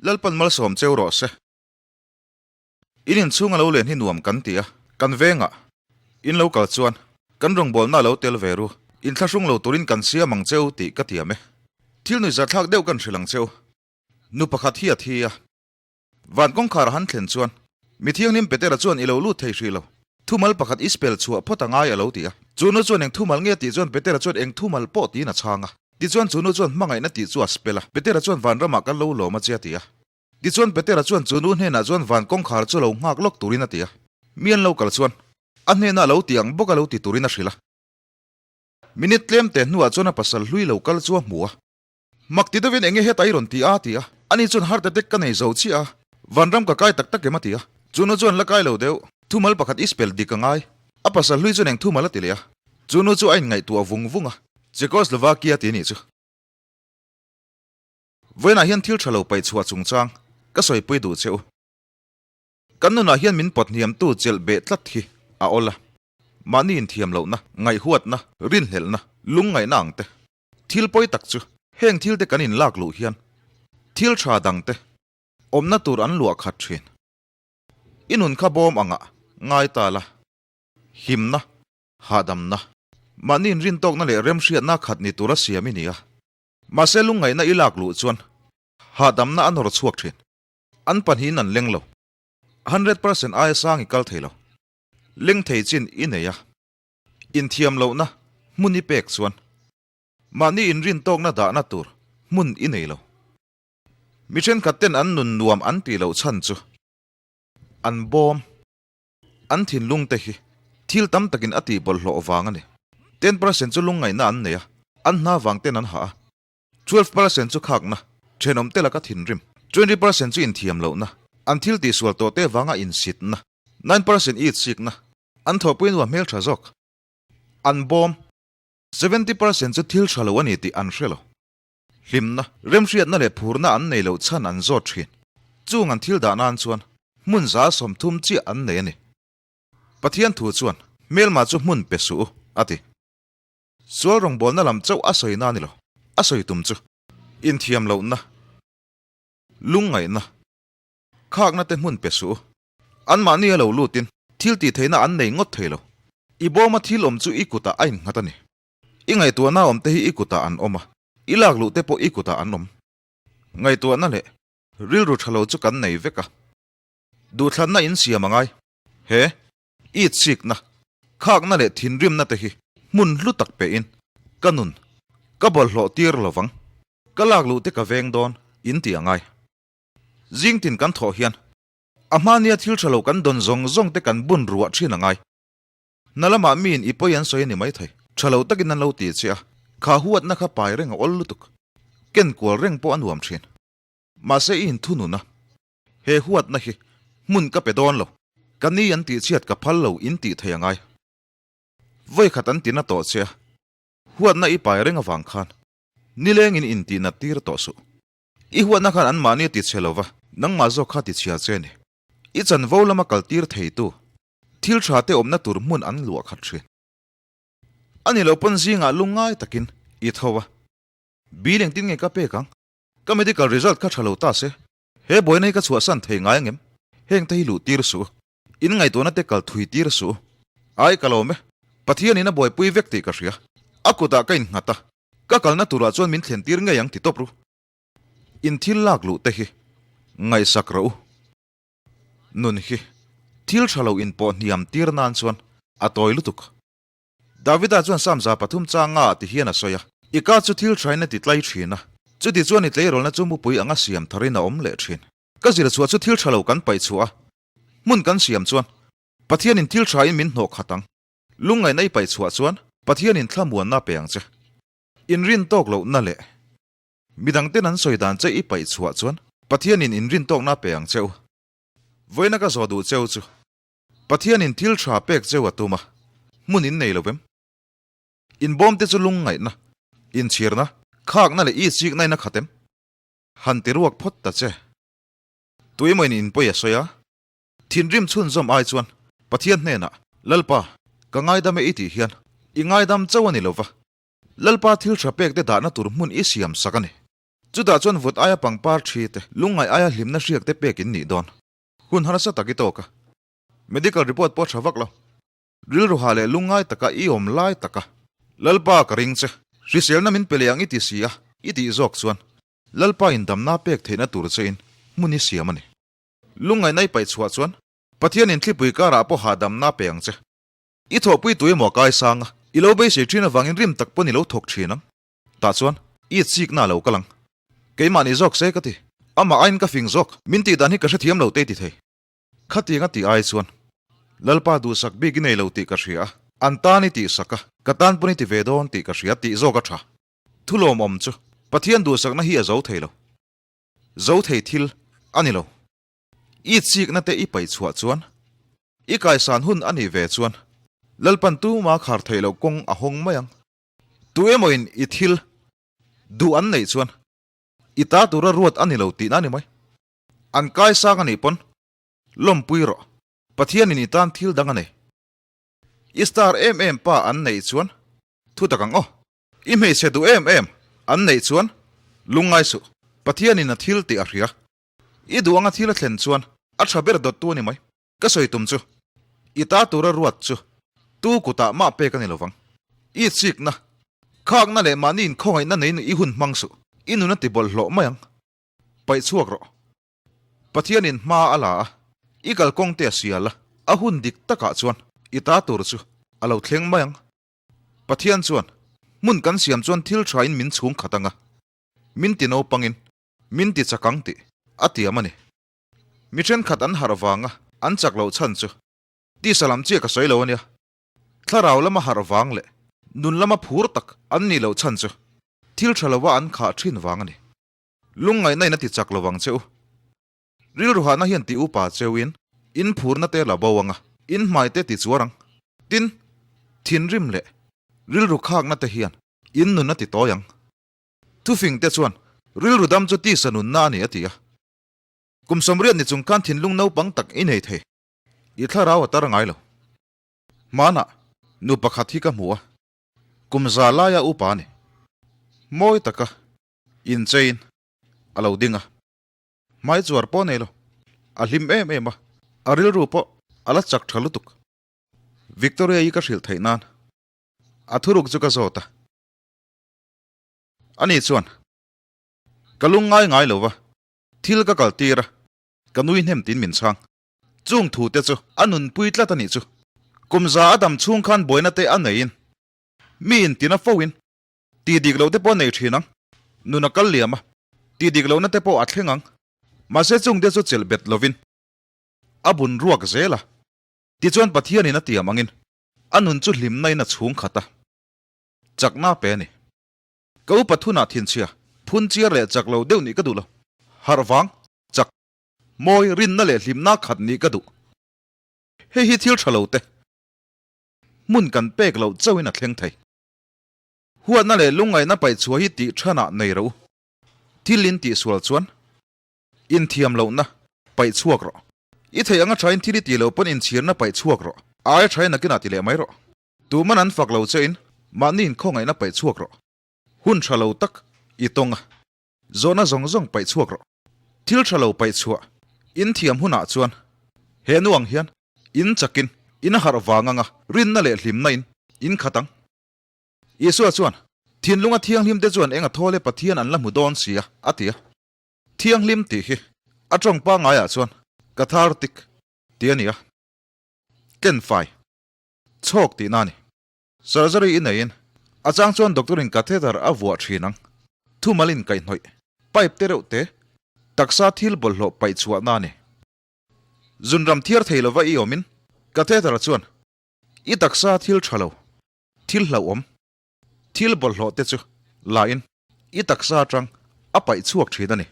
Lalpan malsawm cheu rawh se. In inchhung a lo len hi nuam kan ti a, kan vengah in lo kal chuan kan rawngbawlna a lo tel ve ru, inthlahrung lo turin kan siam ang cheu tih ka tiam e. Thil nuihzathlak deuh kan hrilh ang cheu. Nu pakhat hi a thi a. Van kawngkhar a han thlen chuan mi thianghlim Petera chuan i lo lut thei hrih lo, thumal pakhat i spell chhuah phawt a ngai a lo ti a. Chu nu chuan eng thumal nge tih chuan Petera chuan eng thumal pawh tiin a chhang a. Tichuan chu nu chuan hmangaihna tih chu a spell a, Petera chuan vanramah kan lo lawm a che a ti a. Tichuan Petera chuan chu nu hnenah chuan van kawngkhar chu lo nghak lawk turin a ti a. Mi an lo kal chuan a hnenah lo ti ang bawk a lo ti turin a hrilh a. Minute tlem te hnuah chuan a pasal hlui lo kal chu a hmu a. Mak ti deuhin enge heta i rawn ti a? ti a. Ani chuan heart attack ka nei zo chiah a, vanram ka kai tak tak em a ti a. Chu nu chuan la kai lo deuh, thumal pakhat i spell dik a ngai. A pasal hlui chuan eng thumal a ti leh a. Chu nu chu a inngaihtuah vung vung a. Czechoslovakia ti nih chu. Vawiinah hian thil tha lo paih chhuah chungchang ka sawipui duh che u. Kan nunah hian min pawt hniamtu chelh beh tlat hi a awl a. Mahni inthiam lohna, ngaihhuatna, rinhlelhna, lungngaihna ang te. Thil pawi tak chu heng thil te kan inlak luh hian thil tha dang te awmna tur an luah khat thin. I nun kha bawm angah ngai ta la, himna, hahdamna, mahni inrintawkna leh remhriatna khat ni tura siam i ni a. Mahse lungngaihna i lak luh chuan hahdamna a nawr chhuak thin. An pahnihin an leng lo. 100% aia sang i kal thei lo. Leng thei chin i nei a. Inthiam lohna hmun i pek chuan mahni inrintawkna dahna tur hmun i nei lo. Mi thenkhat ten an nun nuam an tih loh chhan chu an bawm. An thinlung te hi thil tam takin a tih bawlhhlawh vang a ni. 10% chu lungngaihna an nei a, an hna vang ten an hah a. 12% chu khakna, thenawm te laka thinrim. 20% chu inthiam lohna, an thil tihsual tawh te vanga insitna. 9% itsikna, an thawhpui nuam hmeltha zawk. An bawm. 70% chu thil tha lo a ni tih an hre lo. Hlimna, remhriatna leh phurna an nei loh chhan an zawt thin. Chung an thil dah nan chuan hmun 30% chiah an nei a ni. Pathian thu chuan, Hmelma chu hmun pe suh u, a ti. Sual rawngbawlna lam chauh a sawi na a ni lo. A sawi tum chu, inthiam lohna, lungngaihna, khakna te hmun pe suh u. Anmahni a lo lutin thil tih theihna an nei ngawt thei lo. I bawma thil awm chu i kutah a innghat a ni. I ngaihtuahna awm te hi i kutah an awm a, i lak luh te pawh i kutah an awm. Ngaihtuahna leh rilru tha lo chu kan nei vek a, duhthlanna in siam a ngai. He itsikna, khakna leh thinrimna te hi hmun hlu tak pehin ka nun ka bawlhhlawh tir lo vang. Ka lak luh te ka veng dawn in ti a ngai. Zingtin kan thawh hian a hmania thil tha lo kan dawn zawng zawng te kan bun ruah thin a ngai. Hna lamah miin i pawi an sawi a ni maithei. Tha lo takin an lo ti che a, kha huatna kha pai reng a awl lutuk. Ken kual reng pawh a nuam thin. Mahse i inthunun a, he huatna hi hmun ka pe dawn lo. Ka ni an tihchhiat ka phal lo in tih thei a ngai. Vawikhat an tina tawh che a, huatna i pai reng avang khan nilengin intihnat tir tawh suh. I huatna khan anmahni a tichhe lova, nangmah zawk kha tichhia che a ni. I chanvo lama kaltir theitu Thil tha te awmna tur hmun an luah khat thin. A ni lo pawn zingah lungngai takin i tho a. Bill engtin nge ka pek ang? Ka medical result kha tha lo ta se, he buaina hi ka chhuahsan thei ngai angem? Heng te hi luh tir suh u. In ngaihtuahna te kal thui tir suh u. Ai ka lawm e. Pathian in a buaipui vek tih ka hria. A kutah ka innghat a. Ka kalna turah chuan min thlen tir ngei ang ti tawp ru. In thil lak luh te hi ngaihsak rawh u. Nun hi thil tha lo inpawh hniam tir nan chuan a tawi lutuk. Davida chuan Psalm 300 changa ah ti hian a sawi a, I ka chu thil thain a ti tlai thin a, chuti chuan i tleirawlna chu mupui anga siam tharin a awm leh thin. Ka zir chhuah chu thil tha lo kan paih chhuah a, hmun kan siam chuan Pathianin thil thain min hnawh khat ang. Lungngaihna i paih chhuah chuan Pathianin thlamuanna a pe ang che. Inrin tawk lohna leh Midangten an sawi dan che i paih chhuah chuan Pathianin inrintawkna pe ang cheu. Vawiina ka zawh duh cheu chu Pathianin thil tha pek cheu a tum a, hmun in nei lo vem. Inbawm te chu lungngaihna, inchhirna, khakna leh itsikna in a khat em? Han ti ruak phawt ta che. Tuemaw in inpawi a sawi a, thinrim chhunzawm ai chuan Pathian hnenah, Lalpa, ka ngaidam e i tih hian i ngaidam chauh a ni lo va, Lalpa thil tha pek te dahna tur hmun i siam sak a ni. Chutah chuan vut aia pangpar thi te, lungngaih aia hlimna hriak te pek in nih dawn. Hun harsa tak i tawk a. Medical report pawh tha vak lo. Rilru ha leh lungngai taka i awm lai taka. Lalpa ka ring che. Hriselna min pe leh ang i ti si a, i tih zawk chuan Lalpa in damna pek theihna tur che in hmun i siam a ni. Lungngaihna i paih chhuah chuan Pathian in thlipui karah pawh hahdamna pe ang che. I thawhpui tu emaw a kai sang a, i lo beisei thin avangin rim tak pawn i lo thawk thin ang. Tah chuan i chikna a lo kal ang. Keimah ni zawk se ka ti. Amah aiin ka fing zawk. Min tih dan hi ka hrethiam lo te i ti thei. Khatiang a tih ai chuan Lalpa duhsak bik i nei lo tih ka hria a, an tan i tihsak a, ka tan pawn i ti ve dawn tih ka hria tih zawk a tha. Thu lawmawm chu Pathian duhsakna hi a zo thei lo. Zo thei thil a ni lo. I chikna te i paih chhuah chuan, i kaisan hun a nih ve chuan Lalpan tuma khar theih loh kawng a hawng mai ang. Tu emawin i thil duh an neih chuan i ta tura ruat a ni lo tihna a ni mai. An kaisang a nih pawn lawmpui rawh. Pathianin i tan thil dang a nei. I star em em pa an neih chuan thu tak ang aw. I hmeichhe duh em em an neih chuan lungngai suh. Pathianin a thil tih a hria. I duh anga thil a thlen chuan a tha ber dawttu a ni mai. Ka sawi tum chu i ta tura ruat chu tu kutah mah pek a ni lovang. I chikna, khakna leh mahni inkhawngaihna neiin i hun hmang suh. I nun a ti bawlhhlawh mai ang. Paih chhuak rawh. Pathianin hma a la a, i kalkawng te a sial a, a hun dik takah chuan i ta tur chu a lo thleng mai ang. Pathian chuan hmun kan siam chuan thil thain min chhung khat ang a, min ti naupangin min ti chak ang tih a tiam a ni. Mi thenkhat an harh vanga an chak loh chhan chu tisa lam chiah ka sawi lo a nia. Thlarau lama harh vang leh nun lama phur tak an nih loh chhan chu thil tha lova an khah thin vang a ni. Lungngaihna in a ti chak lo vang che u. Rilru hahna hian ti upa cheu in in phurna te la bo ang a, in hmai te ti chuar ang. Tin, thinrim leh rilru khakna te hian in nun a ti tawi ang. Thufing te chuan rilru dam chu tisa nunna a ni a ti a. Kum 80 ni chung khan thinlung naupang tak i nei thei. I thlarau a tar ngai lo. Hmanah nu pakhat hi ka hmu a, kum za laia upa a ni. Mawi taka incheiin a lo ding a, hmai chuar pawh nei lo. A hlim em em a, a rilru pawh a la chak tha lutuk. Victoria-i ka hrilh theih nan a thuruk chu ka zawt a. Ani chuan, Ka lung ngai ngai lo va, thil ka kal tir a, ka nui hnem tiin min chhang. Chung thu te chu a nunpui tlat a nih chu. Kum za a dam chhung khan buaina te a neiin, mi intina fo in Tih dik loh te pawh a nei thin ang. Nun a kal liam a, tih dik lohna te pawh a thleng ang. Mahse chung te chu chelh bet lovin a bun ruak zel a. Tichuan Pathianin a tiam angin a nun chu hlimna in a chhung khat a, chakna a pe a ni. Ka upa thunah thinchhia, phun chiar leh chak lo deuh nih ka duh lo. Harh vang, chak, mawi, rinna leh hlimna khat nih ka duh. Hei hi thil tha lo te hmun kan pek loh chauhin a thleng thei. Huatna leh lungngaihna paih chhuah hi tih thanah nei ro. Thil in tih sual chuan inthiam lohna paih chhuak rawh. I theih anga thain thil i tih loh pawn inchhirna paih chhuak rawh. A aia thain nakinah ti leh mai rawh. Tuman an fak lo che in mahni inkhawngaihna paih chhuak rawh. Hun tha lo tak i tawng a, zawhna zawng zawng paih chhuak rawh. Thil tha lo paih chhuah inthiam hunah chuan he nu ang hian in chakin in harh vang anga rinna leh hlimna in in khat ang. Isua chuan, Thinlunga thianghlimte chuan eng a thawl e Pathian an la hmu dawn si a, a ti a. Thianghlim tih hi a tawng pangaiah chuan cathartic tih a ni a, kenfai, chhawk tihna a ni. Surgery i neiin a chang chuan doctor in catheter a vuah thin ang. Thumal in kaihhnawih, pipe te reuh te, taksa thil bawlhhlawh paih chhuahna a ni. Zunram thiar thei lova i awmin catheter chuan i taksa thil tha lo, Thil hlauhawm, thil bawlhhlawh te chu la in i taksa atang a paih chhuak thin a ni.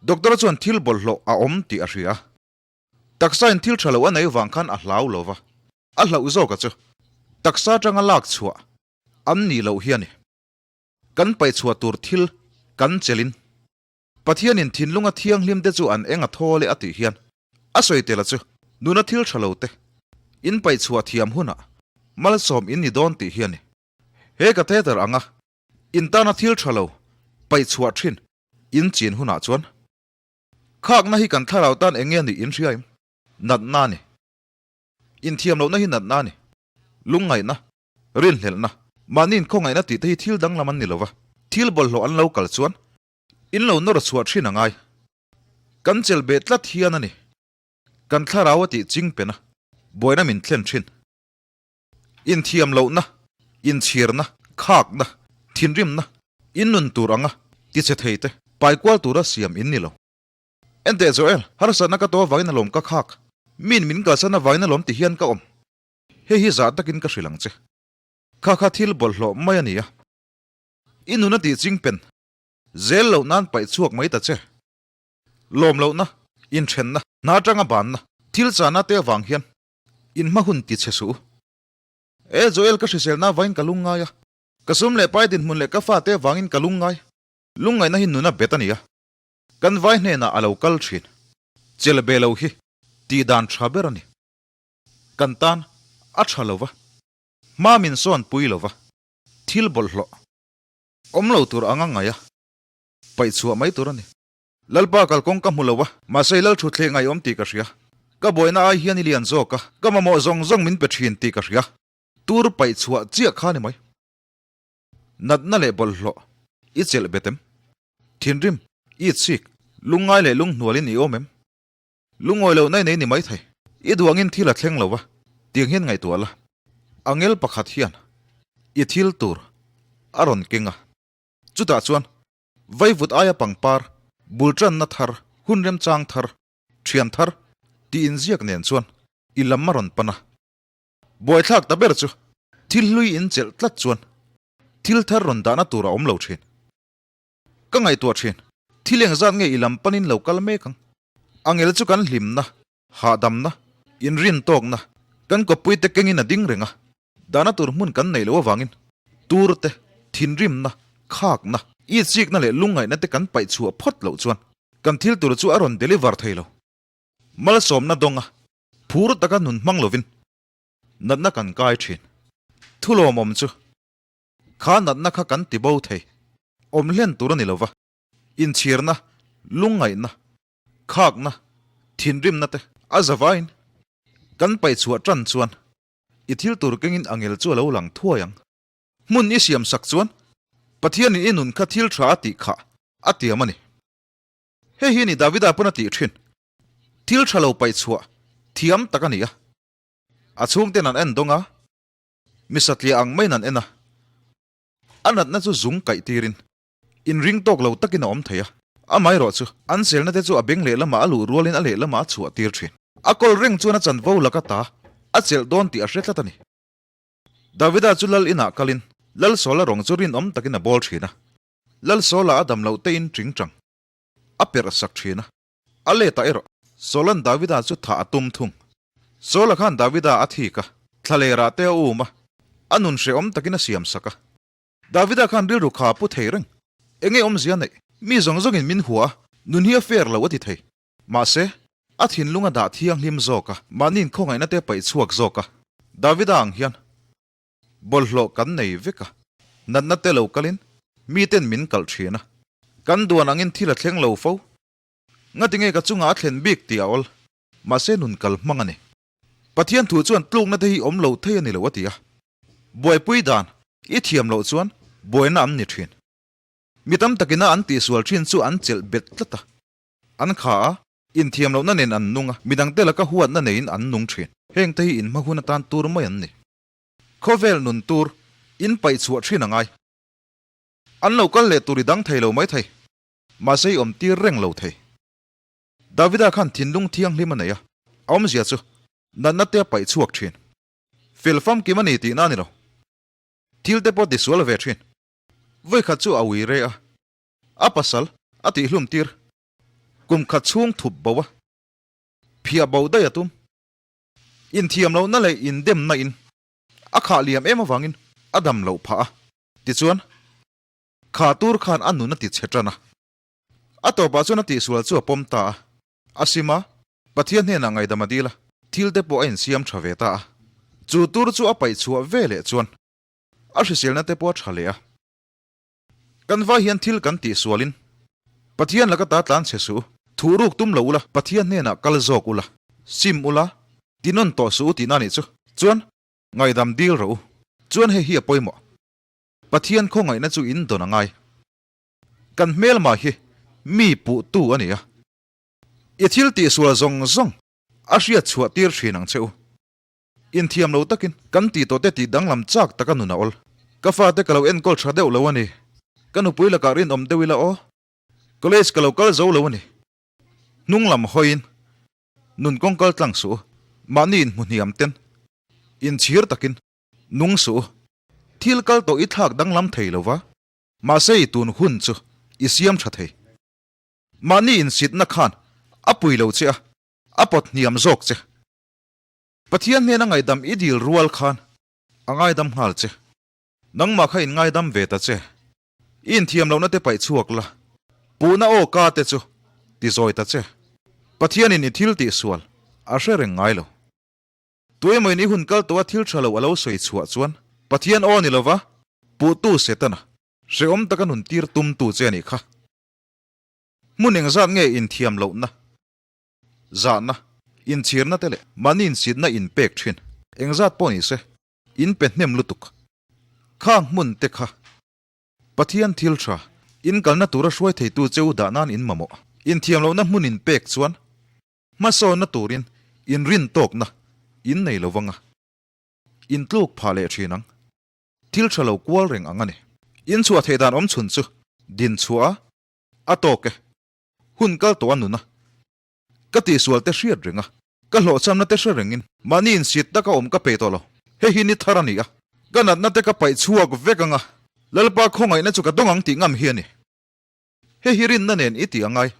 Doctor chuan thil bawlhhlawh a awm tih a hria a, taksa in thil tha lo a nei vang khan a hlau lo va, a hlauh zawk a chu taksa atanga lak chhuah an nih loh hi a ni. Kan paih chhuah tur thil kan chelh in Pathianin thinlunga thianghlim te chu an eng a thawl e a tih hian a sawi tel a chu nuna thil tha lo te in paih chhuah thiam hunah malsawm in ni dawn tih hi a ni. He catheter anga in tana thil tha lo paih chhuah thin in chin hunah chuan khakna hi kan thlarau tan eng nge nih in hriaim? Natna a ni. Inthiam lohna hi natna a ni. Lungngaihna, rinhlelhna, mahni inkhawngaihna tih te hi thil danglam an ni lo va, thil bawlhhlawh an lo kal chuan in lo nawr chhuah thin a ngai. Kan chelh beh tlat hian a ni. Kan thlarau a tih ching pen a, buaina min thlen thin. Inthiam lohna, inchhirna, khakna, thinrimna, in nun tur anga tichhe thei te, paikual tura siam in ni lo. Enteh Joel, harsatna ka tawh avangin alawm ka khak. Min min kalsan avangin alawm ti hian ka awm. Hei hi zah takin ka hrilh ang che. Kha kha thil bawlhhlawh mai a ni a. I nun a tih ching pen. Zel loh nan paih chhuak mai ta che. Lawm lohna, inthenna, hna atanga banna, thil chana te avang hian in hma hun ti che suh u. E Joel ka hriselna avangin ka lungngai a. Ka sum leh pai dinhmun leh ka fate avangin ka lungngai. Lungngaihna hi nuna bet a ni a. Kan vai hnenah a lo kal thin. Chel be lo hi tih dan tha ber a ni. Kan tan a tha lo va, hma min sawn pui lo va, thil bawlhhlawh awm lo tur anga ngaih a paih chhuah mai tur a ni. Lalpa kalkawng ka hmu lo a, mahse i lalthutthleh ngaihawm tih ka hria. Ka buaina ai hian i lian zawk a, ka mamawh zawng zawng min pe thin tih ka hria. Tur paih chhuah chiah kha ni mai. Natna leh bawlhhlawh i chelh bet em? Thinrim, i chik, lungngai leh lunghnualin i awm em? Lungawi loh nai nei ni maithei. I duangin thil a thleng lo va, tiang hian ngaihtuah la. Angel pakhat hian i thil tur a rawn keng a. Chutah chuan vaivut aia pangpar, bultanna thar, hun remchang thar, thian thar tih inziak nen chuan i lam a rawn pan a. Buaithlak ta ber chu thil hlui inchelh tlat chuan thil thar rawn dahna tur a awm lo thin. Ka ngaihtuah thin, thil engzat nge i lam panin lo kal mek ang? Angel chu kan hlimna, hahdamna, inrintawkna, kan kawppuite kengin a ding reng a, dahna tur hmun kan neih loh avangin tur te, thinrimna, khakna, itsikna leh lungngaihna te kan paih chhuah phawt loh chuan kan thil tur chu a rawn deliver thei lo. Malsawmna dawnga phur taka nun hmang lovin natna kan kai thin. Thulawmawm chu Kha natna kha kan ti bo thei. Awm hlen tur a ni lo va. Inchhirna, lungngaihna, khakna, thinrimna te a zavain kan paih chhuah tan chuan i thil tur kengin angel chu a lo lang thuai ang. Hmun i siam sak chuan Pathianin i nun kha thil tha a tih khah a tiam a ni. Hei hi ni Davida pawn a tih thin. Thil tha lo paih chhuah thiam tak a ni a. A chhungten an en dawng a. Mi satliah ang maiin an en a, a natna chu zung kaih tirin inring tawk lo takin a awm thei a, amaherawh chu an selna te chu a beng lehlamah a luh rualin a lehlamah a chhuah tir thin. A kawl reng chuan a chanvo laka ta a chelh dawn tih a hre tlat a ni. Davida chu lal inah kalin Lal Sawla rawng chu rinawm takin a bawl thin a, Lal Sawla a dam loh tein tingtang a perh sak thin a. A letah erawh Saula'n Davida chu thah a tum thung. Saula khan Davida a thik a, thlalerah te a um a, a nun hrehawm takin a siam sak a. Davida khan rilru kha a pu thei reng. Enge awmzia neih? Mi zawng zawngin min hua a, nun hi a fair lo a ti thei. Mahse, a thinlung a dah thianghlim zawk a, mahni inkhawngaihna te a paih chhuak zawk a. Davida ang hian bawlhhlawh kan nei vek a, natna te lo kalin miten min kalh thin a, kan duan angin thil a thleng lo fo. Ngati nge ka chungah a thlen bik tih a awl. Mahse nun kal hmang a ni. Pathian thu chuan tlukna te hi awm lo thei a ni lo a ti a. Buaipui dan i thiam loh chuan buaina an ni thin. Mi tam takina an tihsual thin chu an chelh bet tlat a. An kha a, inthiam lohna nen an nung a, midangte laka huatna neiin an nung thin. Heng te hi inhma hun atan tur mai an ni. Khawvel nun tur in paih chhuah thin a ngai. An lo kal leh tur i dang thei lo mai thei. Mahse i awm tir reng lo thei. Davida khan thinlung thianghlim a nei a, a awmzia chu natna te a paih chhuak thin. Fel famkim a ni tihna a ni lo. Thil te pawh tisual ve thin. Vawikhat chu a ui re a, a pasal a tihhlum tir. Kum khat chhung thup bo a, phiah bo daih a tum. Inthiam lohna leh indemna in a khah liam em avangin a dam loh phah a. Tichuan, Kha tur khan a nun a ti chhe tan a. A tawpah chuan a tihsual chu a pawm ta a. A sim a, Pathian hnenah ngaihdam a dil a, thil te pawh a insiam tha ve ta a. Chu tur chu a paih chhuah ve leh chuan a hriselna te pawh a tha leh a. Kan vai hian thil kan tih sualin Pathian laka ta tlan chhe suh u. Thuh ruk tum lo ula, Pathian hnenah kal zawk ula, sim ula, ti nawn tawh suh u tihna nih chu. Chuan, ngaihdam dil rawh u. Chuan hei hi a pawimawh. Pathian khawngaihna chu in dawn a ngai. Kan hmelma hi mi puhtu a ni a. I thil tihsual zawng zawng a hriat chhuah tir thin ang che u. Inthiam lo takin kan tih tawh te tih danglam chak taka nun a awl. Ka fate ka lo enkawl tha deuh lo a ni. Ka nupui lakah rinawm deuh ila aw. College ka lo kal zo lo a ni. Hnung lam hawiin nun kawng kal tlang suh u. Mahni inhmu hniam ten inchhir takin nung suh u. Thil kal tawh i thlak danglam thei lo va, mahse i tun hun chu i siam tha thei. Mahni insitna khan a pui lo che a, a pawt hniam zawk che. Pathian hnena ngaihdam i dil rual khan a ngaidam nghal che. Nangmah kha in ngaidam ve ta che. I inthiam lohna te paih chhuak la, puhna aw ka te chu ti zawi ta che. Pathianin i thil tih sual a hre reng ngai lo. Tuemawiin i hun kal tawha thil tha lo a lo sawi chhuah chuan Pathian aw ni lova puhtu Setana hrehawm taka nun tir tumtu che a nih kha. Hmun engzat nge inthiam lohna? Zahna, inchhirna te leh mahni insitna inpek thin. Engzat pawh ni se, in pe hnem lutuk. Khang hmun te kha Pathian thil tha, in kalna tura hruai theitu cheu dah nan in mamawh. Inthiam lohna hmun inpek chuan hmasawnna turin inrin tawkna in nei lo vang a, in tluk phah leh thin ang. Thil tha lo kual reng ang a ni. In chhuah theih dan awm chhun chu din chhuah a, a tawk e. Hun kal tawh a nun a, ka tihsual te hriat reng a, ka hlawhchhamna te hre rengin mahni insit taka awm ka peih tawh lo. Hei hi ni thar a ni a, ka natna te ka paih chhuak vek ang a, Lalpa khawngaihna chu ka dawng ang tih ngam hi a ni. Hei hi rinna nen i tih a ngai.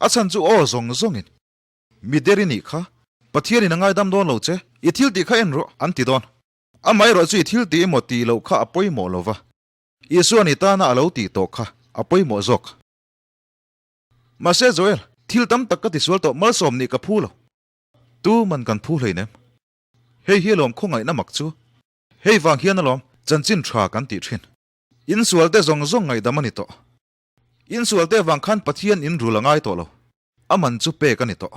A chhan chu aw zawng zawngin mi der i nih kha, Pathianin a ngaidam dawn lo che, i thil tih kha en rawh an ti dawn. Amaherawh chu i thil tih emaw tih loh kha a pawimawh lo va, Isua ni tana a lo tih tawh kha a pawimawh zawk. Mahse Joel, thil tam tak ka tisual tawh malsawm nih ka phu lo. Tu man kan phu hleinem. Hei hi alawm khawngaihna mak chu. Hei vang hian alawm chanchin tha kan tih thin. Insual te zawng zawng ngaihdam a ni tawh. Insual te vang khan Pathian in rul a ngai tawh lo. A man chu pek a ni tawh.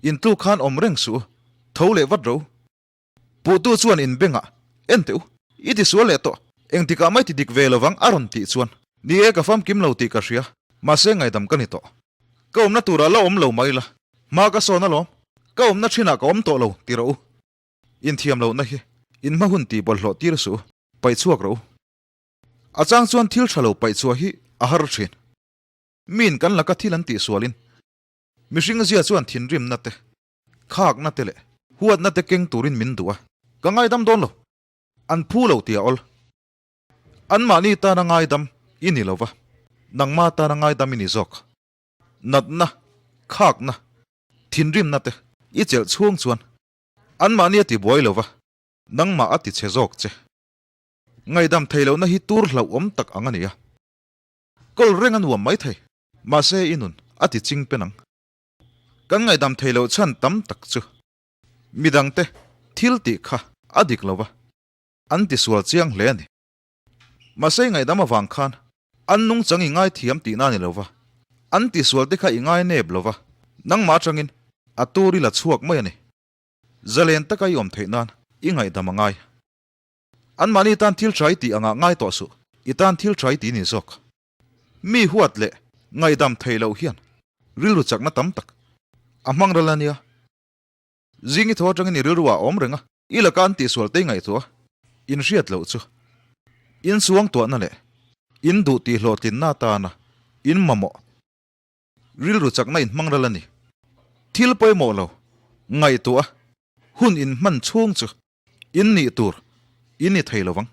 Intluk khan awm reng suh u, tho leh vat ro. Puhtu chuan in bengah, En teh u, i tisual leh tawh, engtikah mai ti dik ve lovang a rawn tih chuan, Ni e, ka famkim lo tih ka hria, mahse ngaidam ka ni tawh. Ka awmna turah la awm lo mai la, hma ka sawn alawm, ka awmna thinah ka awm tawh lo ti rawh u. Inthiam lohna hi in hma hun tih bawlhhlawh tir suh u, paih chhuak rawh u. A chang chuan thil tha lo paih chhuah hi a har thin. Miin kan laka thil an tihsualin mihring zia chuan thinrimna te, Khakna te leh huatna te keng turin min duh a, ka ngaidam dawn lo. An phu lo tih a awl. Anmahni tana ngaidam i ni lo va, nangma tana ngaidam i ni zawk. Natna, khakna, thinrimna te i chelh chhung chuan anmahni a tibuai lo va, nangmah a tichhe zawk che. Ngaidam thei lohna hi tur hlauhawm tak ang a ni a. Kawl reng a nuam maithei, mahse i nun a tiching pen ang. Kan ngaihdam thei loh chhan tam tak chu midangte thil tih kha a dik lo va, an tisual chiang hle a ni. Mahse i ngaihdam avang khan an nungchang i ngaithiam tihna a ni lo va, an tisual te kha i ngai nep lo va, nangmah atangin a tur i la chhuak mai a ni. Zalen taka i awm theih nan i ngaihdam a ngai. Anmahni tan thil tha i tih angah ngai tawh suh, i tan thil tha i ti ni zawk. Mi huat leh ngaihdam theih loh hian rilru chakna tam tak a hmang ral a nia. Zing i thaw atangin i rilru ah awm reng a, i laka an tihsual te i ngaihtuah a, in hriat loh chu in suangtuahna leh in duh tih hlawhtlinna atana in mamawh rilru chakna in hmang ral a ni. Thil pawimawh lo ngaihtuah a, hun in hman chhung chu in nih tur in ni thei lovang.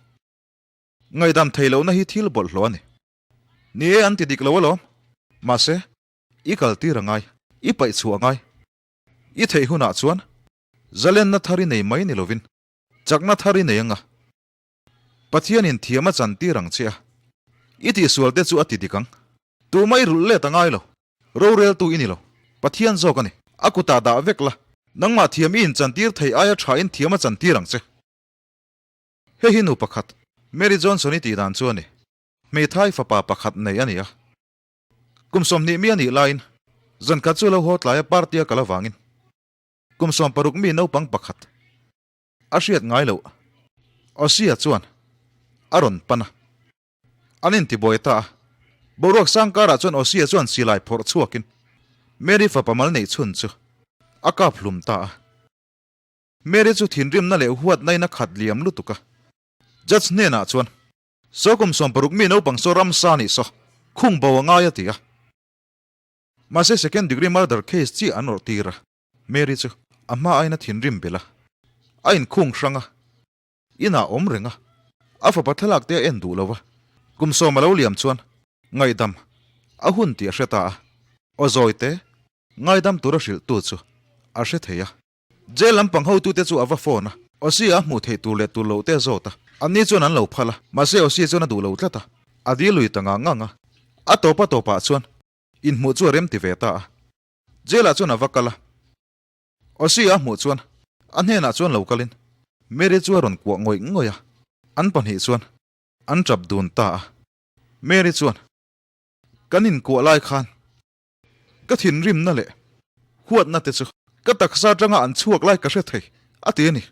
Ngaihdam thei lohna hi thil bawlhhlawh a ni. Ni e, an ti dik lo alawm. Mahse, i kal tir a ngai, i paih chhuah a ngai. I theih hunah chuan zalenna thar i nei mai ni lovin chakna thar i nei anga Pathianin thiam a chan tir ang che a, i tihsual te chu a ti dik ang. Tumah i rulh let a ngai lo, roreltu i ni lo, Pathian zawk a ni. A kutah dah vek la, nangmah thiam i inchantir thei aia thain thiam a chan tir ang che. Hei hi nu pakhat, Mary Johnson-i tih dan chu a ni. Hmeithai fapa pakhat nei a ni a. Kum 20 mi a nih laiin zan khat chu lo haw tlaia party a kal avangin kum 16 mi naupang pakhat a hriat ngai loh Osia chuan a rawn pan a. An intibuai ta a. Boruak sang karah chuan Osia chuan silai phawrh chhuakin Mary fapa mal neih chhun chu a kap hlum ta a. Mary chu thinrimna leh huatna in a khat liam lutuk a. Judge hnenah chuan, Saw kum 60 mi naupang saw ramsa nih saw khung bo a ngai a ti a. Mahse second degree murder case chiah an awrh tir a. Mary chu a hma aiin a thinrim belh a, a inkhung hrang a. Inah awm reng a, a fapa thlalak te a en duh lo va, kum 10 a lo liam chuan ngaihdam a hun tih a hre ta a, aw zawi te ngaidam tura hrilhtu chu a hre thei a. Jail lampang hotute chu a va phone a, Osi a hmuh theih tur leh tur loh te a zawt a, anni chuan an lo phal a, mahse Osi chuan a duh lo tlat a, a dil lui ta ngang ngang a, a tawp a tawpah chuan inhmuh chu a rem ti ve ta a, Jail ah chuan a va kal a. Osi a hmuh chuan a hnenah chuan lo kalin Mary chu a rawn kuah ngawih ngawih a, an pahnih chuan an tap dun ta a. Mary chuan, Kan inkuah lai khan ka thinrimna leh huatna te chu ka taksa atanga an chhuak lai ka hre thei, a ti a ni.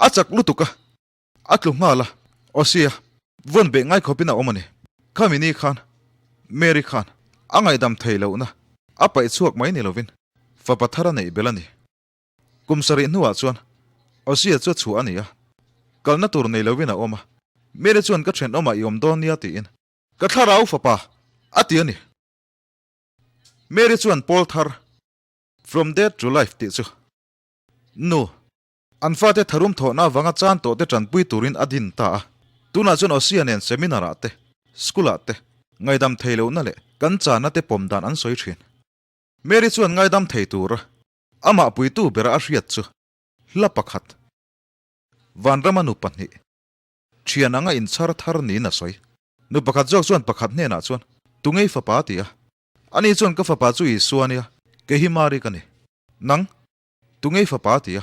A chak lutuk a, A tlu nghal a, Osia, vawn beh ngai khawpin a awm a ni. Khami ni khan Mary khan a ngaihdam thei lohna a paih chhuak mai ni lovin fapa thar a neih belh a ni. Kum sarih hnuah chuan Osia chu a chhuah a ni a, kalna tur nei lovin a awm a. Mary chuan ka thenawmah i awm dawn nia tiin ka thlarau fapa a ti a ni. Mary chuan pawl thar From Death to Life tih chu nu An fate tharum thawhna avanga chan tawh te tanpui turin a din ta a. Tunah chuan Osia nen seminar ah te, school ah te, ngaidam thei lohna leh kan chana te pawm dan an sawi thin. Mary chuan ngaidam thei tura amah puitu bera a hriat chu hla pakhat, Vanrama nu pahnih, thian anga inchhar thar niin a sawi. Nu pakhat zawk chuan pakhat hnenah chuan, Tungei fapa a ti a. Ani chuan ka fapa chu Isua ania, kei hi Mary ka ni. Nang? Tungei fapa a ti a.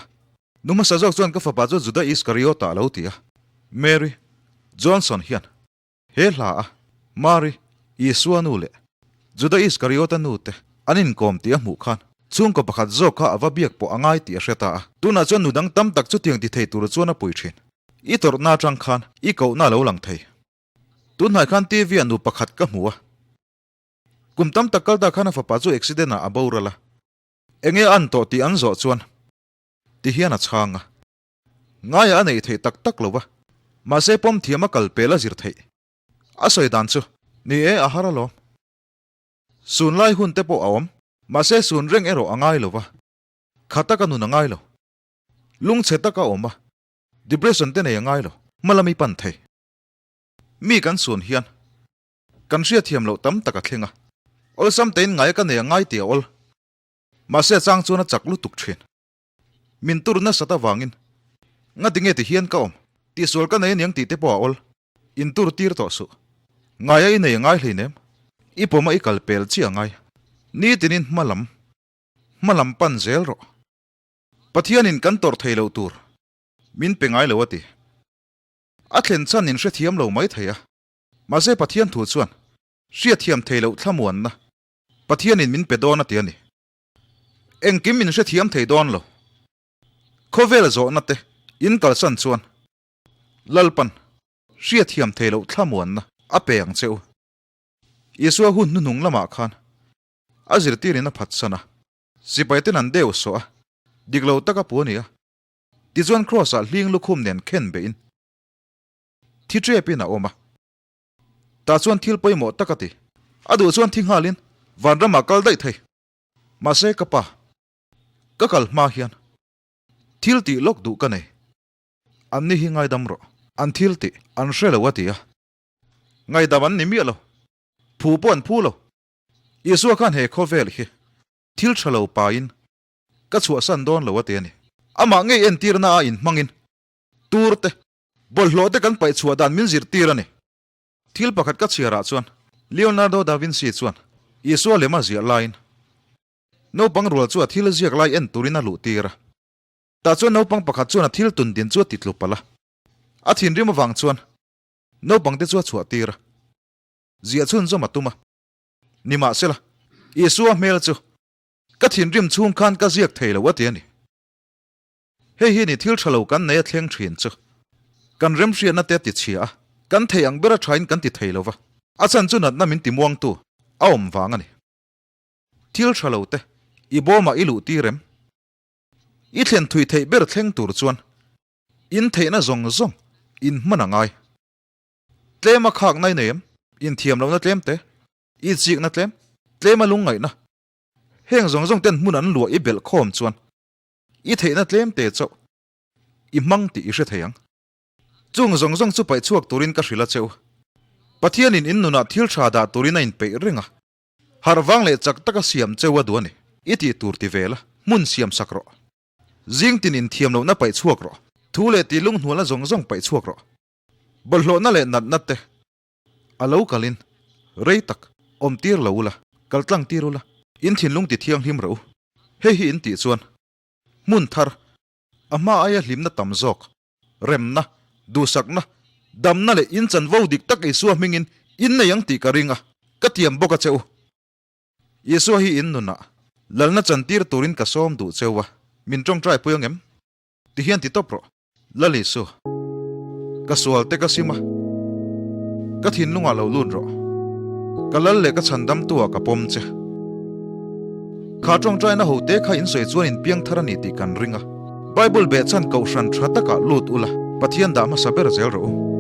Nu hmasa zawk chuan ka fapa chu Juda Iskariota a lo ti a. Mary Johnson hian he hla a Mary, Isua nu leh Juda Iskariota nu te an inkawm tih a hmuh khan chhungkaw pakhat zawk kha a va biak pawh a ngai tih a hre ta a. Tunah chuan nu dang tam tak chutiang ti thei tur chuan a pui thin. I tawrhna atang khan i kohna a lo lang thei. Tunhnai khan TV ah nu pakhat ka hmu a. Kum tam tak kal ta khan a fapa chu accident ah a boral a. Enge an tawh tih an zawh chuan ti hian a chhang a. Ngaia a neih theih tak tak lo va, mahse pawm thiam a kal pel a zir theih. A sawi dan chu, Ni e, a har alawm. Sun lai hun te pawh a awm, mahse sun reng erawh a ngai lo va, kha taka nun a ngai lo. Lungchhe taka awm a, depression te nei a ngai lo, hma lam i pan thei. Mi kan sun hian Kan hriatthiam loh tam tak a thleng a, awlsam tein ngai ka nei a ngai tih a awl. Mahse a chang chuan a chak lutuk thin. Min tur nasat avangin ngati nge ti hian ka awm, tihsual ka nei aniang tih te pawh a awl. In tur tir tawh suh. Ngaia i nei a ngai hleinem. I pawma i kal pel chiah a ngai. Nitinin hma lam, hma lam pan zel rawh. Pathianin kan tawrh thei loh tur min pe ngai lo a ti. A thlen chhan in hrethiam lo mai thei a. Mahse Pathian thu chuan hriatthiam thei loh thlamuanna Pathianin min pe dawn a ti a ni. Engkim min hrethiam thei dawn lo. Khawvel zawhna te in kalsan chuan Lalpan hriatthiam thei loh thlamuanna a pe ang che u. Isua hun hnuhnung lamah khan a zirtirin a phatsan a, sipaiten an deu sawh a, dik lo taka pu a ni a. Tichuan Kraws-ah hling lukhum nen khen beihin Thi ṭepin a awm a. Tah chuan thil pawimawh tak a ti. A duh chuan thi nghalin vanramah kal daih thei. Mahse ka pa, ka kal hma hian thil tih lawk duh ka nei. Anni hi ngaidam rawh. An thil tih an hre lo a ti a. Ngaidam an ni miah lo. Phu pawh an phu lo. Isua khan he khawvel hi thil ṭha lo pain ka chhuahsan dawn lo a ti a ni. Amah ngei entirna a inhmangin tur te Bawlhhlawh te kan paih chhuah dan min zirtir a ni. Thil pakhat ka chhiarah chuan Leonardo da Vinci chuan Isua lem a ziah laiin naupang rual chu a thil ziak lai en turin a luh tir a. Tah chuan naupang pakhat chuan a thil tun din chu a ti tlu palh a. A thinrim avang chuan naupang te chu a chhuah tir a. Ziah chhunzawm a tum a. Nimahsela, Isua hmel chu ka thinrim chhung khan ka ziak thei lo a ti a ni. Hei hi ni thil tha lo kan nei a thleng thin chu kan remhriatna te a ti chhia a, kan thei ang ber a thain kan ti thei lo va, a chhan chu natna min ti muangtu a awm vang a ni. Thil tha lo te i bawmah i luh tir em? I thlen thui theih ber thleng tur chuan in theihna zawng zawng in hman a ngai. Tlem a khak nai nei em? Inthiam lohna tlem te, i chikna tlem, tlem a lungngaihna. Heng zawng zawng ten hmun an luah i belh khawm chuan i theihna tlem te chauh i hmang tih i hre thei ang. Chung zawng zawng chu paih chhuak turin ka hrilh a che u. Pathianin in nunah thil tha dah turin a inpeih reng a. Harh vang leh chak taka siam cheu a duh a ni. I tih tur ti ve la, hmun siam sak rawh. Zing tin inthiam lohna paih chhuak rawh. Thu leh tih lunghnualna zawng zawng paih chhuak rawh. Bawlhhlawhna leh natna te a lo kalin rei tak awm tir lo ula, kal tlang tir ula, in thinlung ti thianghlim rawh u. Hei hi in tih chuan hmun thar, a hma aia hlimna tam zawk, remna, duhsakna, damna leh in chanvo dik tak Isua hmingin in nei ang tih ka ring a, ka tiam bawk a che u. Isua hi in nunah lalna chantir turin ka sawm duh cheu a, min tawngtai pui ang em? Tihian ti tawp rawh. Lal Isu, ka sual te ka sim a, ka thinlungah lo lut rawh. Ka lal leh ka chhandamtu ah ka pawm che. Kha tawngtaina ho te kha in sawi chuan in piang thar a ni tih kan ring a. Bible behchhan kohhran tha takah lut ula, Pathian dah hmasa ber zel rawh u.